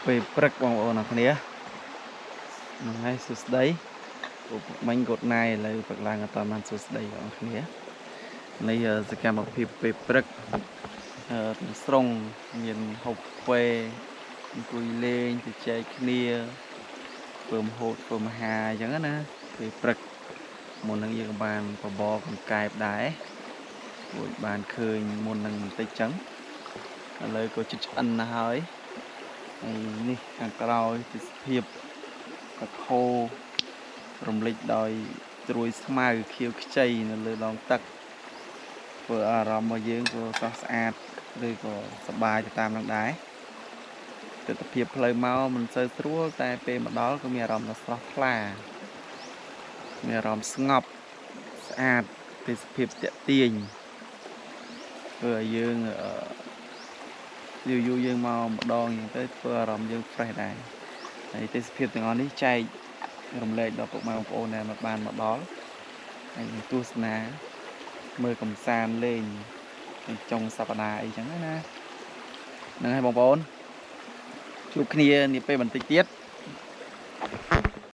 ពេលព្រឹកបងប្អូនអរគ្នាហ្នឹងហើយសួស្តីពុកមិញកូតណៃឥឡូវព្រឹកឡើងអត់បានសួស្តីបងប្អូនគ្នានេះសកម្មភាពពេលព្រឹកទាំងស្រុងមានហូបកាហ្វេអង្គុយលេងជជែកគ្នាធ្វើម្ហូបធ្វើមហាអញ្ចឹងណាពេលព្រឹកមុននឹងយើងបានបបរកង្កែបដែររួចបានឃើញមុននឹងបន្តិចចឹងឥឡូវក៏ជិតឆ្អិនណាស់ហើយហើយនេះខាងក្រោយទេសភាពកខោរំលេចដោយត្រួយស្មៅខៀវខ្ចីនៅលើដងទឹកធ្វើអារម្មណ៍របស់យើងក៏ស្រស់ស្អាតឬក៏សប្បាយទៅតាមនឹងដែរទិដ្ឋភាពផ្លូវមកមិនសូវស្រួលតែពេលមកដល់ក៏មានអារម្មណ៍ថាស្រស់ថ្លាមានអារម្មណ៍ស្ងប់ស្អាតទេសភាពទាក់ទាញធ្វើឲ្យយើងអឺយូរយូរយើងមកម្ដងអញ្ចឹងទៅធ្វើអារម្មណ៍យើង fresh ដែរហើយទេសភាពទាំងអស់នេះចែករំលែកដល់ពុកម៉ែបងប្អូនដែលមកបានមកដល់ហើយនឹងទស្សនាមើលកំសាន្តលេងនៅចុងសប្តាហ៍អីចឹងណាហ្នឹងហើយបងប្អូនជួបគ្នានាពេលបន្តិចទៀត។